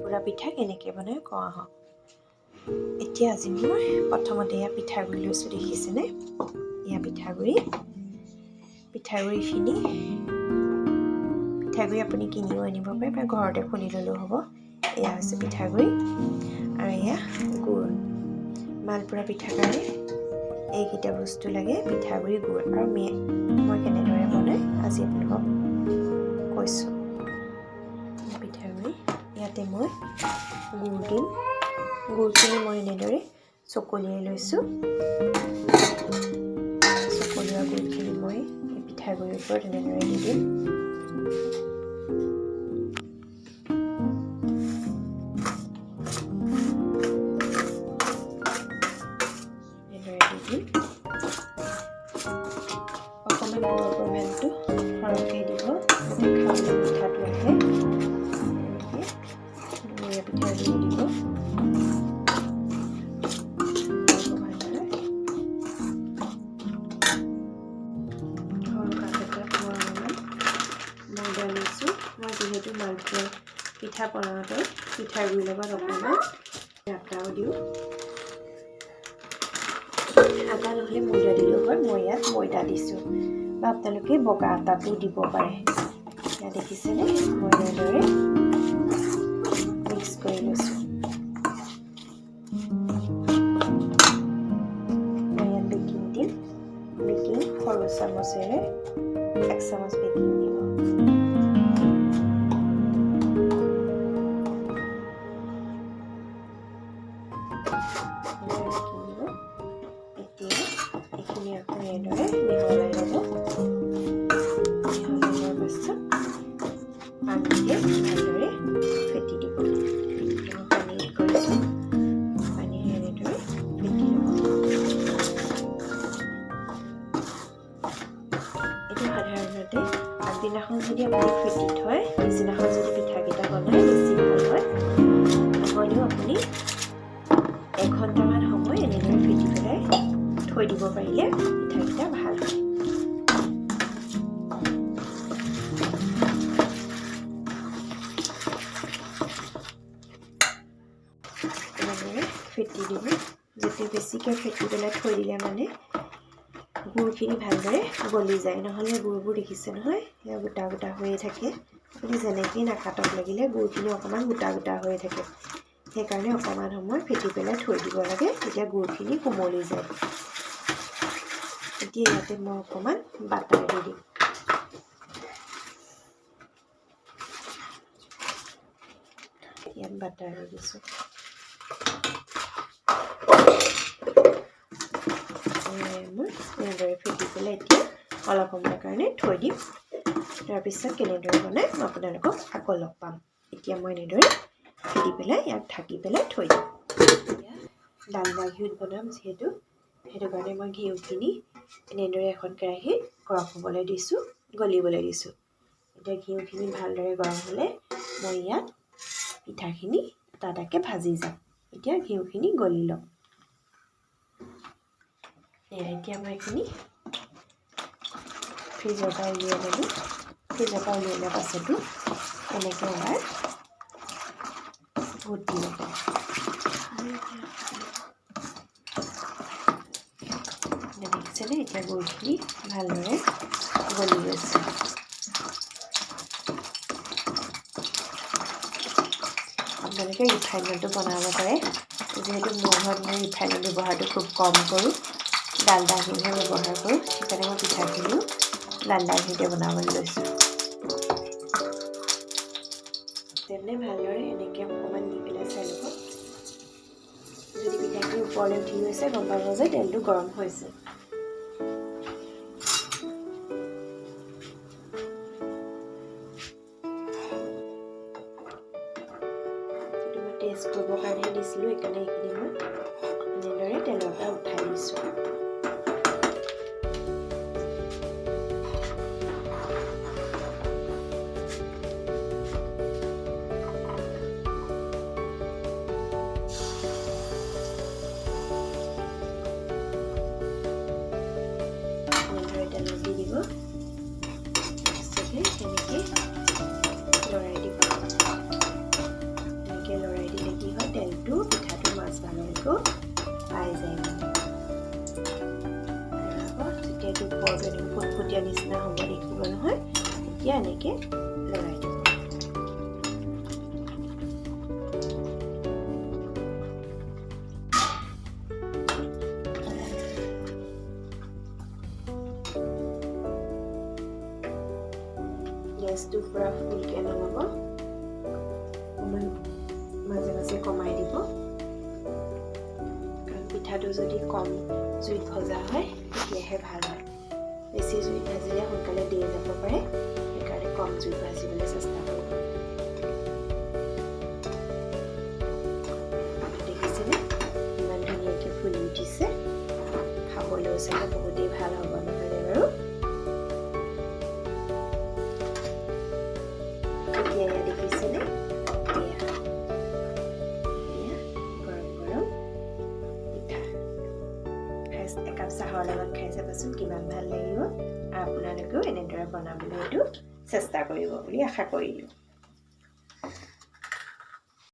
পুৰা পিঠা কেনেকৈ বনাই কওঁ আহক। এতিয়া আজি মই প্ৰথমতে এয়া পিঠাগুড়ি লৈছোঁ, দেখিছেনে? এয়া পিঠাগুড়ি। পিঠাগুড়িখিনি পিঠাগুড়ি আপুনি কিনিও আনিব পাৰে বা ঘৰতে খুন্দি ল'লেও হ'ব। এয়া হৈছে পিঠাগুড়ি আৰু এয়া গুড়। মালপুৰা পিঠাৰ কাৰণে এইকেইটা বস্তু লাগে, পিঠাগুড়ি, গুড় আৰু মই কেনেদৰে বনাই আজি আপোনালোকক কৈছোঁ। পিঠাগুড়ি ইয়াতে মই গুড় দিম। গুড়খিনি মই এনেদৰে চকলিয়াই লৈছোঁ। চকলিওৱা গুড়খিনি মই এই পিঠাগুড়িৰ ওপৰত এনেদৰে দি দিম। এনেদৰে দি দিম। অকণমান গুড়ৰ পৰিমাণটো সৰহকৈ দিব, যাতে খাবলৈ মিঠাটো আহে। এনেকৈ পিঠাগুড়ি দিব। সৰু কাপ এটাত মই অলপমান ময়দা লৈছোঁ। মই যিহেতু মালপোৱা পিঠা বনাওঁতে পিঠাগুড়িৰ লগত অকণমান আটাও দিওঁ। আটা নহ'লে ময়দা দিলেও হয়, মই ইয়াত ময়দা দিছোঁ, বা আপোনালোকে বগা আটাটোও দিব পাৰে। ইয়াত দেখিছেনে, মই এনেদৰে মিক্স কৰি লৈছোঁ। মই ইয়াত বেকিং দিম। বেকিং সৰু চামুচেৰে 1 চামুচ বেকিং দিব। বেকিং দিব। এতিয়া এইখিনি আকৌ এনেদৰে মিহলাই ল'ব। মিহলাই লোৱাৰ পাছত পানীৰে ভালদৰে ফেটি দিব। মই পানী এড কৰিছোঁ। পানীৰে এনেদৰে ফেটি ল'ব। এইটো সাধাৰণতে আগদিনাখন যদি আপুনি ফেটি থয়, পিছদিনাখন যদি পিঠাকেইটা বনায় বেছি ভাল হয়। নহ'লেও আপুনি 1 ঘণ্টামান সময় এনেদৰে ফেটি পেলাই থৈ দিব পাৰিলে পিঠাকেইটা ভাল হয়। এনেদৰে ফেটি দিব। যেতিয়া বেছিকৈ ফেটি পেলাই থৈ দিলে মানে গুড়খিনি ভালদৰে গলি যায়। নহ'লে গুড়বোৰ দেখিছে নহয়, সেয়া গোটা গোটা হৈয়ে থাকে। আপুনি যেনেকেই নাকাটক লাগিলে গুড়খিনি অকণমান গোটা গোটা হৈয়ে থাকে। সেইকাৰণে অকণমান সময় ফেটি পেলাই থৈ দিব লাগে, তেতিয়া গুড়খিনি কোমলি যায়। এতিয়া ইয়াতে মই অকণমান বাটাৰ দি দিম। ইয়াত বাটাৰ দি দিছোঁ। মই এনেদৰে ফেটি পেলাই এতিয়া অলপ সময়ৰ কাৰণে থৈ দিম। তাৰপিছত কেনেদৰে বনাই মই আপোনালোকক আকৌ লগ পাম। এতিয়া মই এনেদৰে ফেটি পেলাই ইয়াক ঢাকি পেলাই থৈ দিম। এতিয়া ডালডা ঘিউত বনাম যিহেতু, সেইটো কাৰণে মই ঘিউখিনি এনেদৰে এখন কেৰাহীত গৰম হ'বলৈ দিছোঁ, গলিবলৈ দিছোঁ। এতিয়া ঘিউখিনি ভালদৰে গৰম হ'লে মই ইয়াত পিঠাখিনি এটা এটাকৈ ভাজি যাম। এতিয়া ঘিউখিনি গলি লওক। এতিয়া মই এইখিনি ফ্ৰিজৰ পৰা উলিয়াই ল'লোঁ। ফ্ৰিজৰ পৰা উলিয়াই লোৱাৰ পাছতো এনেকৈ এবাৰ ঘুটি ল'ব। দেখিছেনে, এতিয়া গুড়খিনি ভালদৰে গলি গৈছে। আপোনালোকে ৰিফাইনতো বনাব পাৰে। যিহেতু মোৰ ঘৰত মই ৰিফাইনৰ ব্যৱহাৰটো খুব কম কৰোঁ, ডালডা ঘিউহে ব্যৱহাৰ কৰোঁ, সেইকাৰণে মই পিঠাখিনিও ডালডা ঘিউতে বনাবলৈ লৈছোঁ। তেনে ভালদৰে এনেকৈ অকণমান দি পেলাই চাই ল'ব। যদি পিঠাখিনি ওপৰলৈ উঠি গৈছে, গম পাব যে তেলটো গৰম হৈছে। মই টেষ্ট কৰিবৰ কাৰণেহে দিছিলোঁ, সেইকাৰণে এইখিনি মই এনেদৰে তেলৰ পৰা উঠাই দিছোঁ। এনেদৰে তেলত দি দিব। তাৰপিছতে তেনেকৈ লৰাই দিব। এনেকৈ এতিয়া এনেকৈ লৰাই দিব। গেছটো পূৰা ফুলকৈ নল'ব, অকণমান মাজে মাজে কমাই দিব, কাৰণ পিঠাটো যদি কম জুইত ভজা হয় তেতিয়াহে ভাল হয়। বেছি জুইত ভাজিলে সোনকালে দেৰি যাব পাৰে, সেইকাৰণে কম জুইত ভাজিবলৈ চেষ্টা কৰিব। দেখিছেনে ইমান ধুনীয়াকৈ ফুলি উঠিছে? খাবলৈও চাগে বহুতেই ভাল হ'ব, নহয়নে বাৰু? এতিয়া এয়া দেখিছেনে? এয়া এয়া গৰম গৰম পিঠা খাই, একাপ চাহৰ লগত খাই চাবচোন কিমান ভাল লাগিব। আৰু আপোনালোকেও এনেদৰে বনাবলৈ এইটো চেষ্টা কৰিব বুলি আশা কৰিলোঁ।